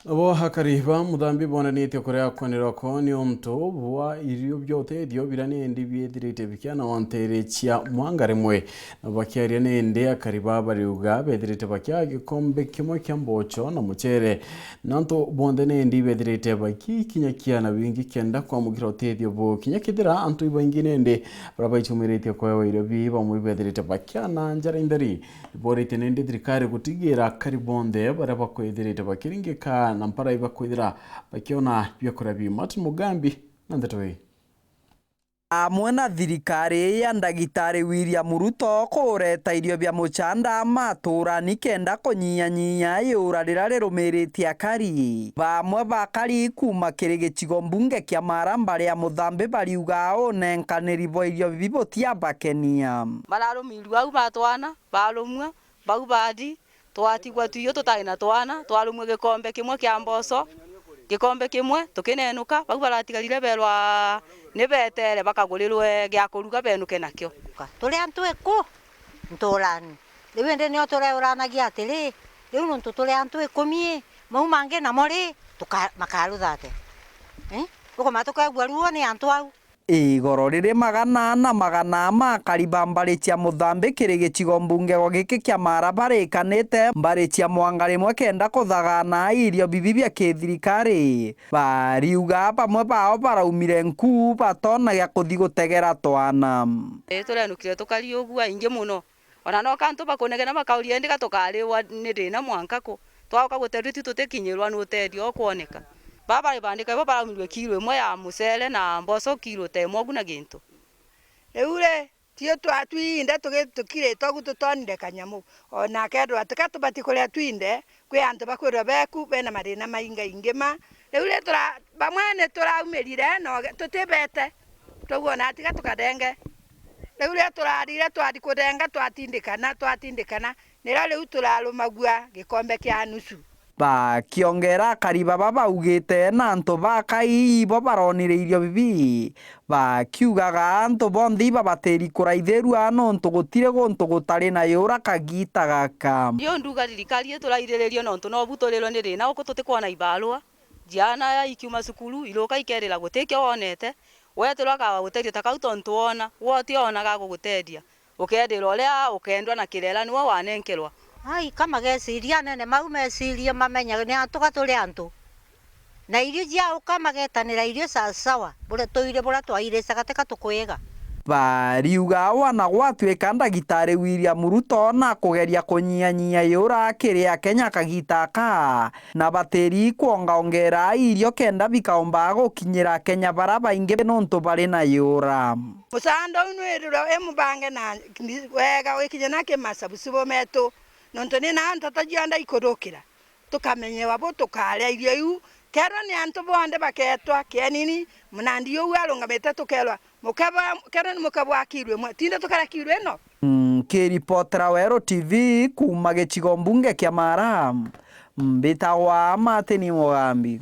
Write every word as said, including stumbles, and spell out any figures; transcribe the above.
Nabo akari ba Muthambi bonanitie kuria kwanirwa kwao niuntu bwa irio bia utethio biria nindi biithirite bikiana o nteere cia mwanga rimwe. Na bakiaria nindi, akari baa bariuga bethirite bakiaga gikombe kimwe kia mbocho na mucere. Na antu bonthe nindi bethirite bakikinyakia na wingi kenda kwamukira utethio buu. Kinya kethira antu ibaingi nindi baria baicumiritie kwewa irio bii, bamwe bethirite bakiana njara intheri. Iboorite nindi thirikari gutigira akari bonthe baria bakwithirite bakiringika na mpara ibakwithira bakiona biakuria bii. Martin Mugambi na ndeto ii. Amwe na thirikari ya Ndagitari William Ruto kureta irio bia mucanda maturani kenda kunyianyia iura riria rirumiritie akari. Bamwe bakari kuuma kiri gicigo mbunge kia Mara mbari ya Muthambi bariuga unenkaniri bwa irio bibi butiabakenia. Bararumirua au batwana, barumua, bau bathi, twatigwa twio tutai na twana, twarumua gikombe kimwe kia mboco, gikombe kimwe, tukinenuka, bau baratigarire berwa ni betere bakagurirwe gia kuruga benuke nakio. Turi antu iku nturani. Riu indi nio tureuranagia atiri, riu nontu turi antu ikumi, mau mangi namo ri, tuka-, makarutha atia? Eh? Ukoma tukegua ruo ni antu au. Igoro riri magana na magana ma akari ba mbari cia Muthambi kiri gicigo mbunge gwa giki kia Mara barikanite mbari cia mwanga rimwe kenda kuthagana irio bibi bia kithirikari. Bariuga bamwe bao baraumire nkuu batona gia kuthi gutegera twana. Ii, turenukire tukari ugu aingi muno. Ona no kantu bakunegena bakauria, indi ga tukariwa ni thina mwanka ku? Twauka guterua itu tutikinyirwa ni utethio ukwoneka. Baa bari bandika ibo baraumirue kiro imwe ya mucere na mboco kiro ta imwe ugu na gintu. Riu ri, tio twa-, twinde tugi-, tukirite ugu tutonire kanyamu. Ona kethirwa tika tubati kuria twinde, kwi antu bakwirwa beku bena mathina maingaingi ma. Riu ri tura-, bamwe ni turaumirire na uge-, tutibete. Twauga ona tiga tukathenga. Riu riria turarire, twathi kuthenga, twatindikana, twatindikana, nirio riu turarumagua gikombe kia nusu. Bakiongera, akari baba baugite na antu ba kai ibo baronire irio bibi, bakiugaga antu bonthe ibabatiri kuraithirua nontu gutiri guntu gutari na yura kagita gaka. Rio nduga thirikari ituraithiririe nontu nobu turirwe ni thina uku tutikwona ibarua. Ciana ikiuma cukuru, iruka ikerira gutikio wonete, wetirwa akaga gutethia ta kau tontu wona, gwe utionaga agugutethia. Ukethirwa uria ukendwa na kirera niwe wanenkerwa. Ai, ka mageciria anene mau mecirie mamenye ni antu ga turi antu. Na irio ciauka magetanira irio sawasawa, buria tuire buria twairicaga tika tukwiga. Bariuga wana gwatuika ndagitari William Ruto na kugeria kunyianyia yura kiri Akenya kagita aka, na batiri kwongaongera irio kenda bikaomba gukinyira Akenya bara baingi nontu bari na yura. Musaanda uu nwirirwe wi mubange na wega wikinya na kimasabusibo metu, nontu ni na ntata cionthe ikuthukira, tukamenyewa bu tukaria irio iu. Kerwa ni antu bonthe baketwa kienini, munandi uu arungamite tukerwa, mukebwa, kerwa ni mukebwa kiro imwe, tinde tukaria kiro ino. Nkiripotera Weru T V kuuma gicigo mbunge kia Mara, mbitagwa Martin Mugambi.